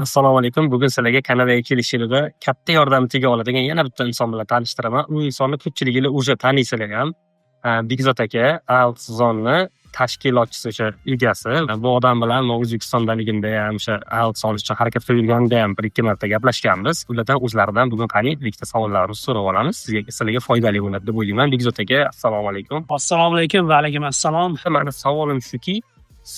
Assalomu alaykum. Bugun sizlarga Kanadaga kelishingizda katta yordam tega oladigan yana bitta inson bilan tanishtiraman. U insonni ko'pchiliginglar уже taniysizlar ham. Bekzod aka, IELTS Zone'ni tashkilotchisi, o'sha egasi. Bu odam bilan men O'zbekistondaligimda ham, o'sha IELTS olish uchun harakat qilib yurganimda ham bir ikki marta gaplashganmiz. Ulardan o'zlaridan bugun qani bir ikkita savollarimizni so'rab olamiz. Sizlarga foydali bo'ladi deb o'ylayman. Bekzod aka, assalomu alaykum. Assalomu alaykum, va alaykum assalom. Mani savolim shuki,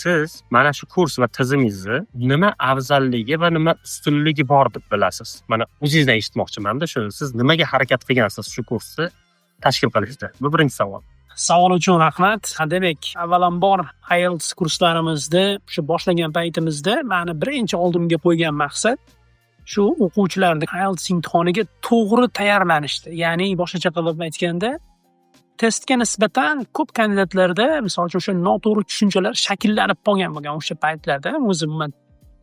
siz mana shu kurs va tizimingizni nima afzalligi va nima ustunligi bor deb bilasiz? Mana o'zingizdan eshitmoqchimanda shu. Siz nimaga harakat qilgansiz shu kursni tashkil qilishda? Bu birinchi savol. Savol uchun rahmat. Demak, avvalambor, IELTS kurslarimizda o'sha boshlagan paytimizda mani birinchi oldimga qo'ygan maqsad shu o'quvchilarni IELTS imtihoniga to'g'ri tayyorlanishdi. Ya'ni boshqacha qilib aytganda, testga nisbatan ko'p kandidatlarda, misol uchun, o'sha noto'g'ri tushunchalar shakllanib qolgan bo'lgan o'sha paytlarda. O'zi umuman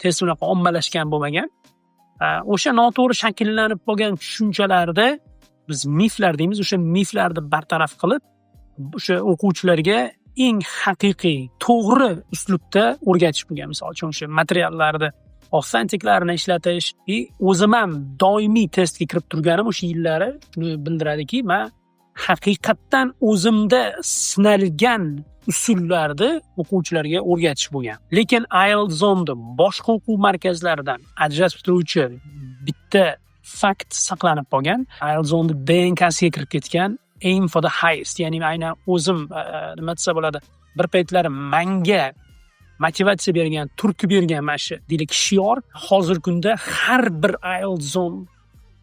test unaqa ommalashgan bo'lmagan. O'sha noto'g'ri shakllanib qolgan tushunchalarda, biz miflar deymiz, o'sha miflarni bartaraf qilib, o'sha o'quvchilarga eng haqiqiy, to'g'ri uslubda o'rgatish bo'lgan. Misol uchun, o'sha materiallarni authenticlarini ishlatish и o'zim ham doimiy testga kirib turganim o'sha yillari shuni bildiradiki, man haqiqatdan o'zimda sinalgan usullarni o'quvchilarga o'rgatish bo'lgan. Lekin IELTS Zone'da boshqa o'quv markazlaridan ajratib turuvchi bitta fakt saqlanib qolgan. IELTS Zone'da DNKsiga kirib ketgan aim for the highest, ya'ni aynan o'zim, nima desa bo'ladi, bir paytlar manga motivatsiya bergan, turtki bergan mana shu, deylik, shior hozirgi kunda har bir IELTS Zone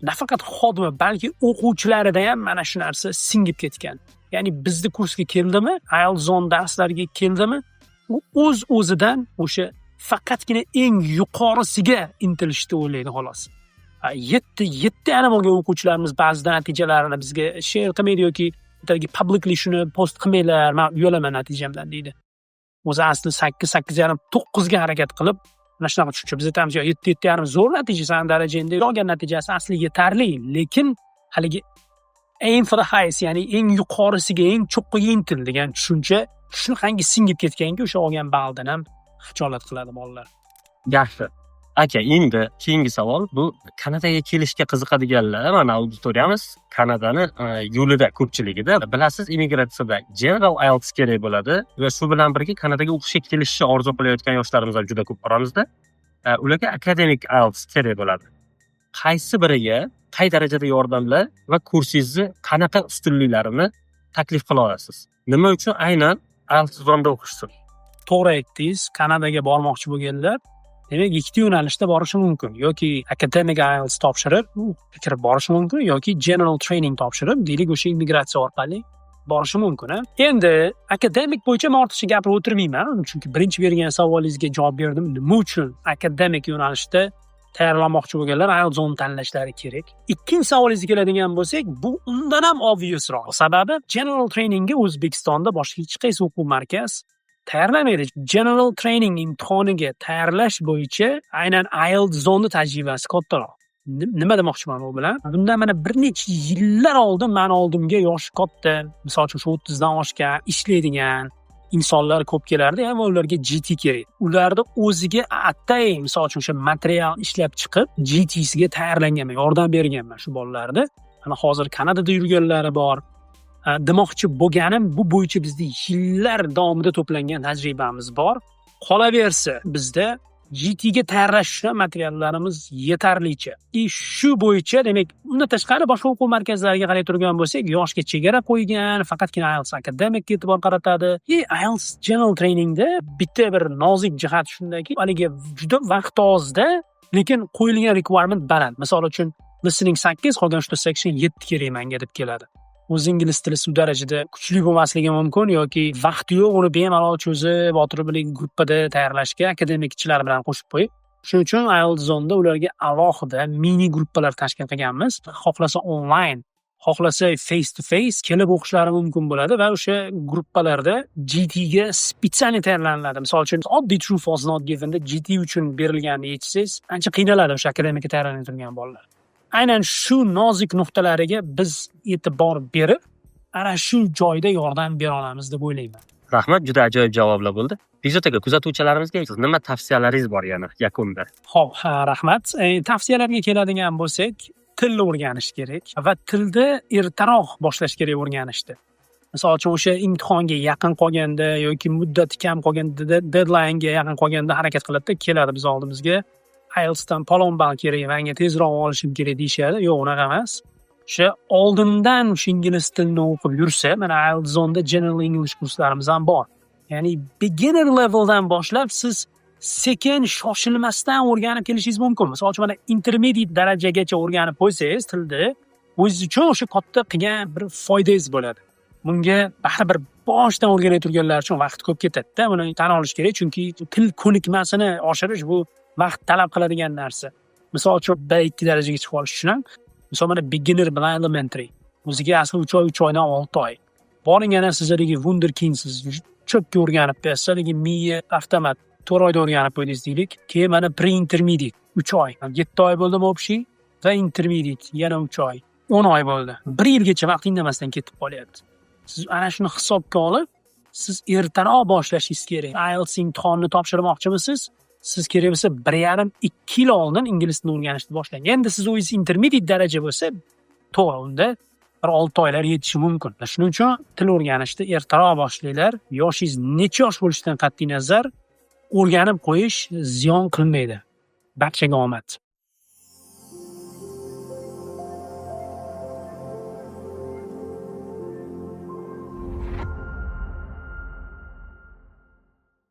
nafaqat xodimi, balki o'quvchilarida ham mana shu narsa singib ketgan. Ya'ni bizni kursga keldimi, IELTS Zone darslariga keldimi, u o'z o'zidan o'sha faqatgina eng yuqorisiga intilishni o'ylaydi, xolos. 7, 7,5 olgan o'quvchilarimiz ba'zida natijalarini bizga share qilmaydi yoki aytadiki, "Publicly shuni post qilmanglar, man uyalaman natijamdan", deydi. O'zi asli 8, 8,5, 9ga harakat qilib, mana shunaqa tushuncha. Biz aytamiz, 7, 7,5 zo'r natija, sani darajangda olgan natijasi asli yetarli, lekin haligi aim for the highest, ya'ni eng yuqorisiga, eng cho'qqiga intil degan tushuncha shunaqangi singib ketganki, o'sha olgan balldan ham xijolat qiladi bolalar. Yaxshi. Aka, endi keyingi savol: bu Kanadaga kelishga qiziqadiganlar, mana auditoriyamiz Kanadani yo'lida ko'pchiligida. Bilasiz, immigratsiyada General IELTS kerak bo'ladi va shu bilan birga Kanadaga o'qishga kelishni orzu qilayotgan yoshlarimiz ham juda ko'p oramizda. Ularga Academic IELTS kerak bo'ladi. Qaysi biriga qay darajada yordamlar va kursingizni qanaqa ustunliklarini taklif qila olasiz? Nima uchun aynan IELTS Zoneda o'qishsin? To'g'ri aytdingiz. Kanadaga bormoqchi bo'lganlar, demak, ikkita yo'nalishda borishi mumkin. Yoki Academic IELTS topshirib, kirib borishi mumkin, yoki General Training topshirib, deylik, o'sha immigratsiya orqali borishi mumkin. A? Endi akademik bo'yicha men ortiqcha gapirib o'tirmayman, chunki birinchi bergan savolingizga javob berdim. Nima uchun akademik yo'nalishda tayyorlanmoqchi bo'lganlar IELTS Zone tanlashlari kerak. Ikkinchi savolingizga keladigan bo'lsak, bu undan ham obviousroq. Sababi General Trainingga O'zbekistonda boshqa hech qaysi o'quv markaz tayyorlamaydi. General Training imtihoniga tayyorlash bo'yicha aynan IELTS Zone tajribasi kattaroq. Nima demoqchiman bu bilan? Bundan mana bir necha yillar oldin mani oldimga yoshi katta, misol uchun, shu 30 dan oshgan, ishlaydigan insonlar ko'p kelardi va ularga GT kerak. Ularni o'ziga atay, misol uchun, o'sha material ishlab chiqib, GTsiga tayyorlanganman, yordam berganman shu bolalarni. Mana hozir Kanadada yurganlari bor. Demoqchi bo'lganim, bu bo'yicha bizda yillar davomida to'plangan tajribamiz bor. Qolaversa, bizda GTga tayyorlash uchun materiallarimiz yetarlicha. И shu bo'yicha, demak, undan tashqari boshqa o'quv markazlariga qaray turgan bo'lsak, yoshga chegara qo'ygan, faqatgina IELTS Academicga e'tibor qaratadi. И IELTS General Trainingda bitta bir nozik jihat shundaki, haligi juda vaqt ozda, lekin qo'yilgan requirement baland. Misol uchun, listening 8, qolgan uchta section 7 kerak manga deb keladi. O'zi ingliz tili u darajada kuchli bo'lmasligi mumkin yoki vaqti yo'q uni bemalol cho'zib o'tirib gruppada tayyorlashga, akademikchilar bilan qo'shib qo'yib. Shuning uchun IELTS Zoneda ularga alohida mini gruppalar tashkil qilganmiz. Xohlasa onlayn, xohlasa face to face kelib o'qishlari mumkin bo'ladi va o'sha gruppalarda GTga специально tayyorlaniladi. Misol uchun, oddiy true, false, not givenda GT uchun berilganini yechsangiz, ancha qiynaladi o'sha akademikka tayyorlanib turgan bolalar. Aynan shu nozik nuqtalariga biz e'tibor berib, ana shu joyda yordam bera olamiz deb o'ylayman. Rahmat, juda ajoyib javoblar bo'ldi. Bekzod aka, kuzatuvchilarimizga nima tavsiyalaringiz bor yana yakunda? Ho'p, ha, rahmat. Tavsiyalarga keladigan bo'lsak, tilni o'rganish kerak va tilni ertaroq boshlash kerak o'rganishni. Misol uchun, o'sha imtihonga yaqin qolganda yoki muddati kam qolganda, deadline'ga yaqin qolganda harakat qiladida, keladi biz oldimizga, "IELTSdan palon ball kerak, manga tezroq olishim kerak", deyishadi. Yo'q, unaqa emas. O'sha oldindan o'sha ingliz tilini o'qib yursa, mana IELTS Zonda General English kurslarimiz ham bor. Ya'ni beginner leveldan boshlab siz sekin, shoshilmasdan o'rganib kelishingiz mumkin. Misol uchun, mana intermediate darajagacha o'rganib qo'ysangiz tilni, o'zingiz uchun o'sha katta qilgan bir foydangiz bo'ladi. Bunga baribir boshidan o'rganay turganlar uchun vaqt ko'p ketadi-da, buni tan olish kerak, chunki til ko'nikmasini oshirish bu vaqt talab qiladigan narsa. Misol uchun, B2 darajaga chiqib olish uchun ham, misol, mana beginner bilan elementary o'ziga asli 3 oy, 3 oydan 6 oy. Boring, ana siz haligi wunderkindsiz, cho'pga o'rganib qo'yasiz, haligi miya avtomat 4 oyda o'rganib qo'ydingiz deylik. Keyin mana pre-intermediate 3 oy, 7 oy bo'ldimi общий, va intermediate yana 3 oy, 10 oy bo'ldi. Bir yilgacha vaqt indamasdan ketib qolyapti. Siz ana shuni hisobga olib, siz ertaroq boshlashingiz kerak. IELTS imtihonini topshirmoqchimisiz? Siz kerak bo'lsa 1,5, 2 yil oldin ingliz tilini o'rganishni boshlang. Endi siz o'zingiz intermediate daraja bo'lsa, to'g'ri, unda bir 6 oylar yetishi mumkin. Shuning uchun til o'rganishni ertaroq boshlanglar. Yoshingiz necha yosh bo'lishidan qat'iy nazar, o'rganib qo'yish ziyon qilmaydi. Barchaga omad.